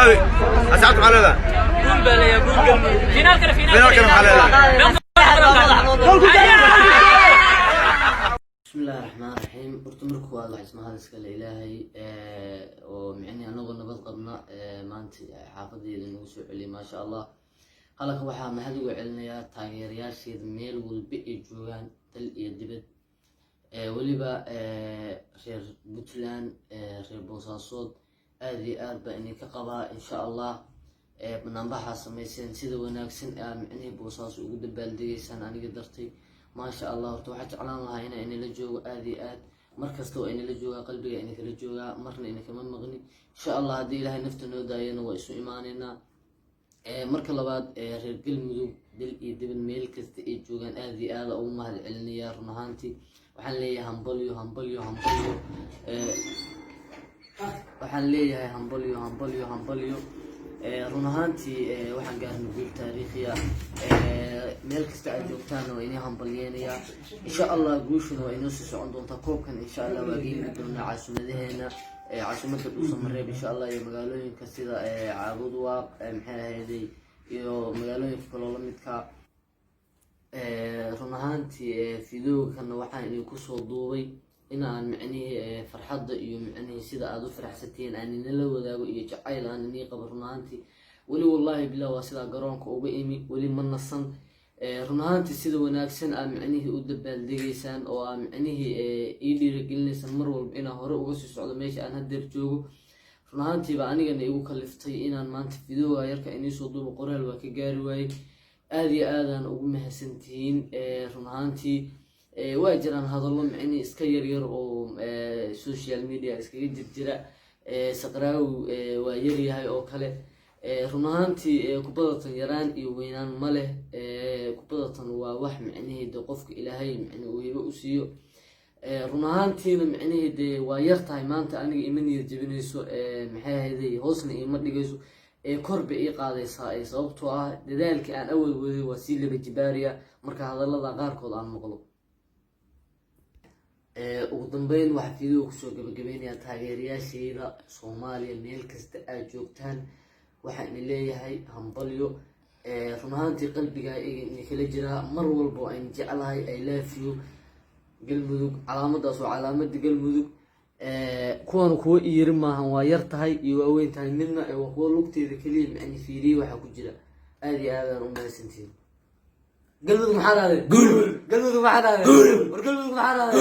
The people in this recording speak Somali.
Saqraawi, asxaabta maxaa leedahay? Guul baa leeyahay, guul Galmudug. Finaalkana. Finaalkana maxaa leedahay? Bismillahi raxmaan raxiim. Horta marka koowaad waxaa ismahad iskale Ilaahay oo micnihi anagoo nabad qabna maanta xaafadeeda nagu soo celiyay, maasha Allah. Halka waxaa mahad uga celinayaa taageerayaasheeda meel walba ay joogaan, dal iyo dibad, weliba reer Puntland, reer Boosaasood. Aad iyo aad baa idinka qabaa. Insha Allah banaanbaxaa sameyseen, sida wanaagsan aa micnihii Boosaaso ugu dabaaldegaysaan aniga dartay, maasha Allah. Horta waxaa jeclaan lahaa inaa inala joogo aad iyo aad. Mar kasta waa inala joogaa, qalbiga idinkala joogaa, marna idinkama maqni. Insha Allah haddii Ilaahay nafta noo daayana waa isu imaaneynaa. Marka labaad, reer Galmudug dal iyo dibad meel kasta ay joogaan aad iyo aada ugu mahad celinayaa. Run ahaantii waxaan leeyahay hambalyo, hambalyo, hambalyo. Waxaan leeyahay hambalyo, hambalyo, hambalyo. Run ahaantii waxaan gaarnay guul taariikhiya. Meel kasta aad joogtaana waa inii hambalyeynayaa. Insha Allah guushuna waa inoo sii socon doontaa. Koobkan insha Allah waa geeni doonaa caasimadaheenna, caasimada Dhuusamareeb insha Allah, iyo magaalooyinka sida Caabudwaaq, maxay ahayday, iyo magaalooyinka kaloo lamidka. Run ahaantii videogana waxaan idinku soo duubay in aan micnihii farxadda iyo micnihii sida aada u faraxsantihiin aan inala wadaago iyo jacayl aan inii qabo. Run ahaantii weli, wallaahi bilah, waa sidaa garoonka uga imi, weli ma nasan. Run ahaantii sida wanaagsan aa micnihii u dabaaldegaysaan oo aa micnihii ii dhiirigelinaysaan mar walba inaan hore uga sii socdo meesha aan haddeer joogo, run ahaantiiba anigana igu kaliftay inaan maanta videoga yarka iniisoo duubo. Qoraal waa ka gaari waayey. Aada iyo aadaan ugu mahadsantihiin. Run ahaantii waa jiraan hadallo micnihii iska yaryar oo social media iskaga jirjira, Saqraawi waa yaryahay oo kale. Run ahaantii kubadatan yaraan iyo weynaan ma leh. Kubadatan waa wax micnihii de qofka Ilaahay micni uu hibo u siiyo. Run ahaantiina micnihii dee waa yar tahay maanta aniga ima niyad jebinayso, maxay ahayday, hoosna iima dhigayso, kor bay ii qaadaysaa, sababtoo ah dadaalkii aan awal waday waa sii laba jibaariya marka hadallada qaarkood aan maqlo. Ugu dambeyn waxaa video kusoo gabagabeynayaa taageerayaashayda Soomaaliya meel kasta aad joogtaan, waxaan idin leeyahay hambalyo. Run ahaantii qalbigaa idinkala jiraa, mar walba waa idin jeclahay. I love you, Galmudug. Calaamadaas waa calaamada Galmudug. Kuwan kuwa iyiri maahan waa yar tahay iyo waaweyn tahay midna, waa kuwa lugteeda keliya macni fiiriye waxaa ku jira. Aada iyo aadaan u mahadsantihiin. Galmudug maxaa dhahday? Galmudug maxaa dhahday? War Galmudug maxaa dhahday?